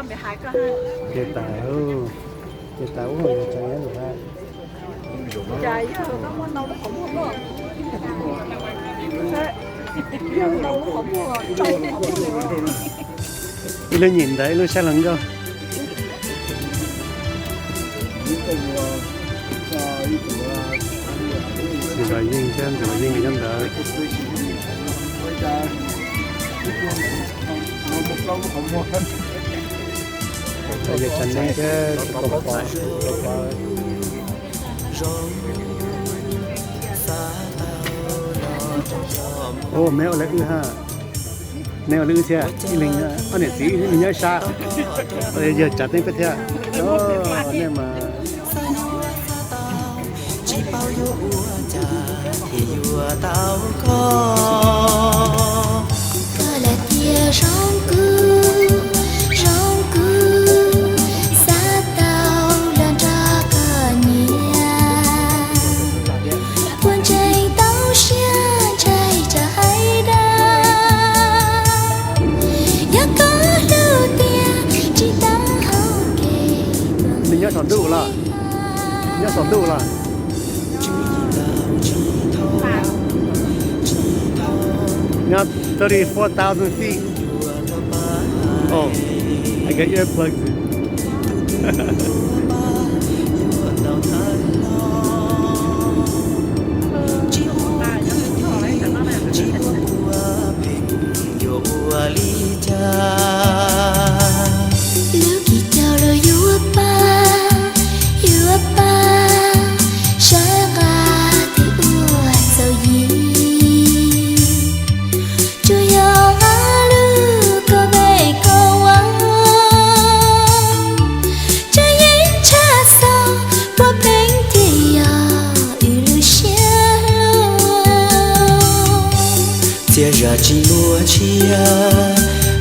Ces tas, ces tas ub hau yog tseem nyob lawm. Ib lub nyem ntawd ib lub sab hluas nkauj. Txiv Vam Yeej thiab Ntxawm Vam Yeej nyob ntawd. Yawg Tsav Neeb thiab Koom Pov. Ub, neb ua li wb ha. Neb ua li wb thiab, ib leeg ob niam txiv ib leeg nyob ib sab. Yawg Tsav Neeb peb thiab. Nej mas tsis paub yuav ua cas thiaj yuav tau koj. Koj lam tias zoo kuv, zoo kuv, xav tau los nrog koj nyiam. Puas ntseeg tau siab ntshai tsam hais dag, yog koj hlub tiag tsis tau hauv kev. Nws nyob saum ntuj los, nyob saum ntuj los. Nyob thirty-four thousand feet. Oh, I got earplugs in. Yuav ua li cas? Lub kis caus los yuav pab, yuav pab, sawv nqa thiaj ua txaus yim. Tsuas yog nqa lub koj pheej koj ua, tsuas yeej tshaj xov puas pheej thiaj yog wb lub siab hluas. Txias zam tsis muaj tshiab,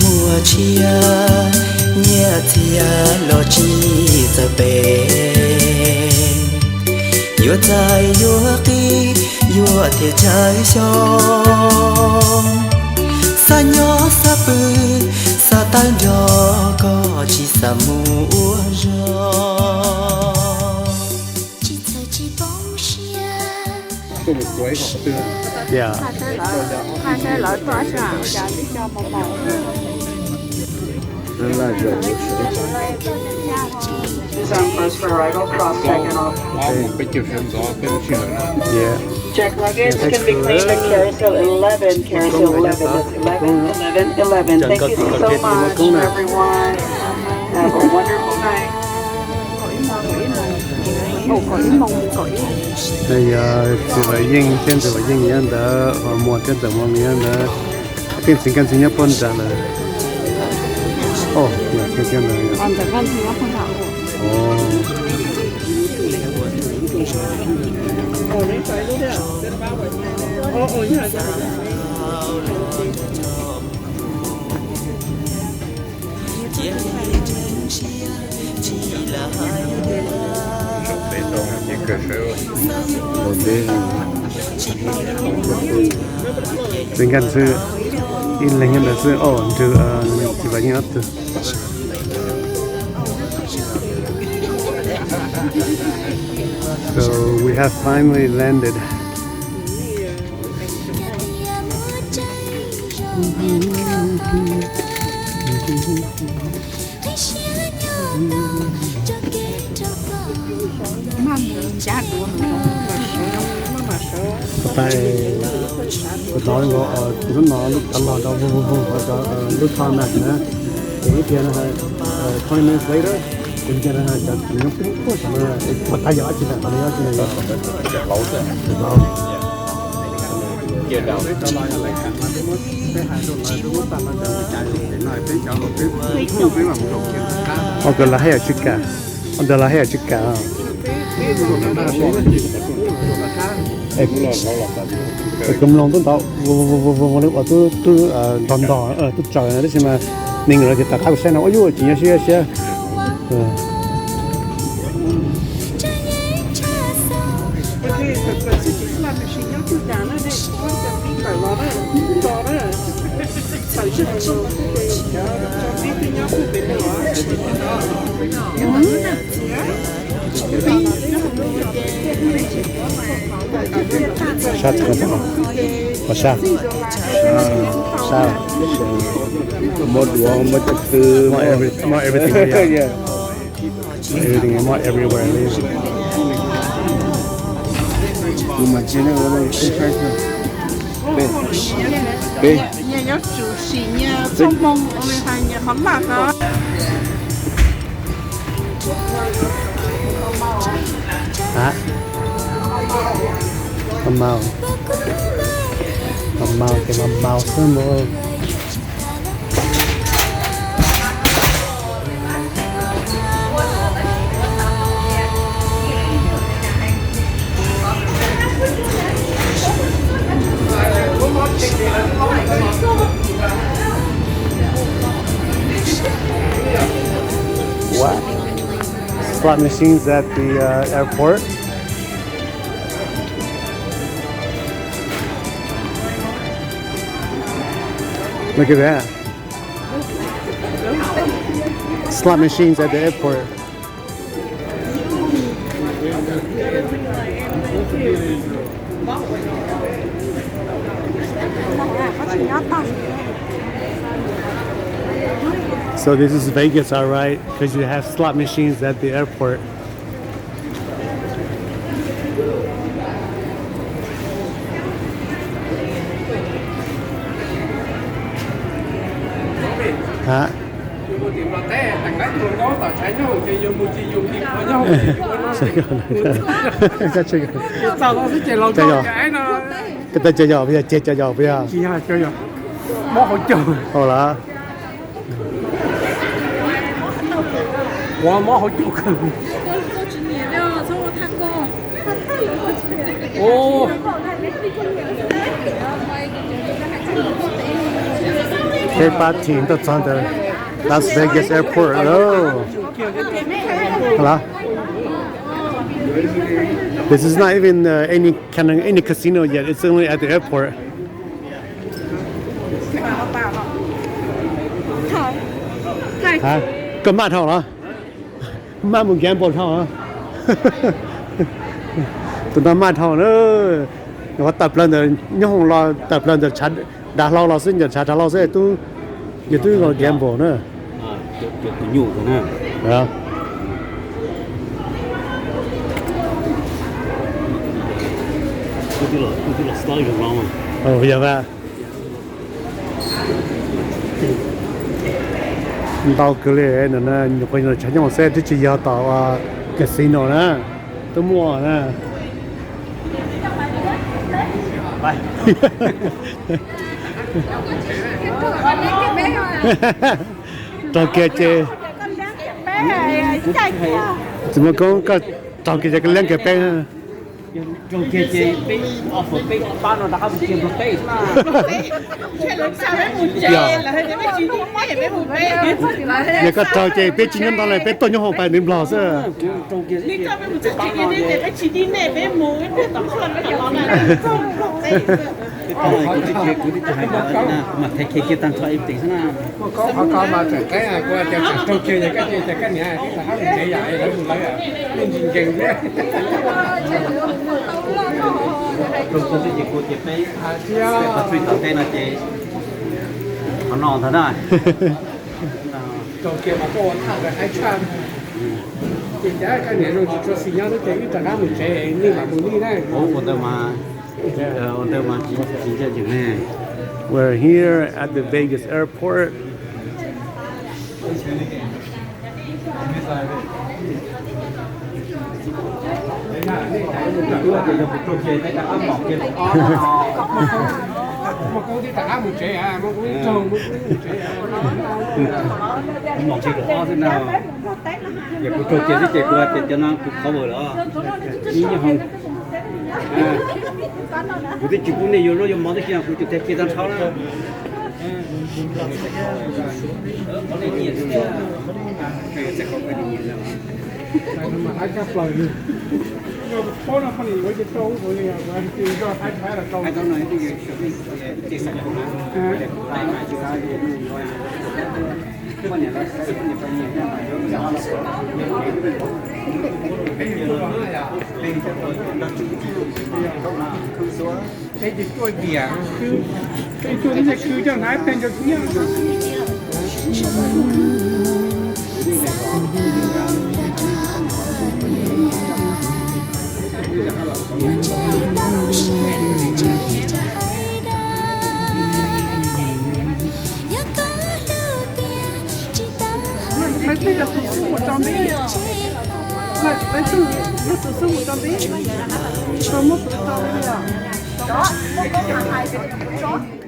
muaj tshiab, nyiaj txiag los tsis txawj pem. Yuav txais yuav qi, yuav thiaj txawj xyov. Xav nyob xav pw, xav tawm nrog koj tsis xav mus ua zog. Tsis txhawj tsis poob siab. Yeah. This is our first arrival, cross second off. Yeah. Check luggage can be claimed at carousel eleven, carousel eleven, that's eleven, eleven, eleven. Thank you so much, everyone. Have a wonderful night. Yog Txiv Vam Yeej thiab Ntxawm Vam Yeej nyob ntawd, Muas thiab Ntxawm Muas nyob ntawd. Pheej txiv nkaj ntxwg nyob puag nrad lawm. Os, thiab ntawd. Txiv nkaj ntxwg ib leeg nyob ntawd xwb, o, nrug Txiv Vam Yeej ob tug. So we have finally landed. Tais, kuv hnov nkaus, kuv hnov lub cov log rau vug vug vug rau lub tho na, ces ib pliag no twenty minutes later, ces ib pliag no cov txiv nyob pub puag saum no, puas tag yog dab tsi na, qhov no yog dab tsi na yog. Ua ntawd lawv haj yam tsis kam, ua ntawd lawv haj yam tsis kam. Es kuv mloog tub ntawd ua tub ntog ntog tub tsaws no tab sis mas nws lawv tias tom qab kuv saib no ua yuj tsis nyob siab siab. Sab txog, sab, sab, muaj duav, muaj cov twg, muaj everything, yeah. Everything, muaj everywhere. Peb, peb, mas mas ces mas mas xwb mas. What? Slot machines at the uh, airport. Look at that. Slot machines at the airport. So this is Vegas, all right, because you have slot machines at the airport. Hả? Sài Gòn. Sài Gòn. Cái tên Chợ Giò bây giờ, Chợ Giò bây giờ. Ồ là. Ua mob hauv caug kawg. Ua. Peb pab team tuaj txog ntawm Las Vegas Airport lawm. Hello. This is not even uh, any kind of any casino yet. It's only at the airport. Hả? Koj maj dhau los? Maj mus gamble dhau. Tus no maj dhau na. Tawm plaws ntawm nyob hoom los tawm plaws ntawm dav hlau los xwb, ntawm tshav dav hlau xwb, yog twb los gamble na. Yog. Ntau kawg li, nyuam qhuav yog tshav nyooj xwb, twb tsis yog tom casino na, twb muaj na. Raug kiag ces, tsis muaj koob, koj raug kiag ces koj liab kiag peb. Raug kiag ces peb offer peb pab no rov qab mus kiag nrog peb. Yog koj raug ces peb tsis nyob ntawd lawm, peb tuaj nyob hoom pas nws nplog xwb. Kuv twb hais kuv twb hais kuv mas thaij kiag tag nrho ib teg xwb na. Qhov ko mas tseem qeeb, kuv tias tseem raug kiag ces koj cia koj niam tib rov qab mus tsev yam lawv mus lawv, nej ntsis nkees thiab. Raug kiag xwb ces kuv ces peb, peb qhov txhij tom ntej no ces qhov no ntag na. Raug kiag mas koj ua thaj ntawd haib tshaj. Ces cas koj niam zoo tsis tshua xis nyob xwb ces wb rov qab mus tsev, nej mam mus nej na. Ua ntawd mas, ua ntawd mas tsis ntsia ntsees ne. We're here at the Vegas airport. Mom kiag kaum ob xwb na. Yog kuv raug kiag xwb ces kuv hais tias cov no kuv cover lawm. Ib nyuag hoo. Kuv twb tsis pub nej yuav zaub yuav mov tib si, kuv tsuas thaij kiag tag nrho na. Pob no poj niam yuav ces rau ub, kuv li kuv tig zoj Thaib Thaib los rau. Es ces tuaj viam, es tuaj ib nce khw coj hnav ib teg nrog thiab. Leej twg yog tus xub mus tso npib? Leej twg yog tus xub mus tso npib? Tau muab tus tso li os.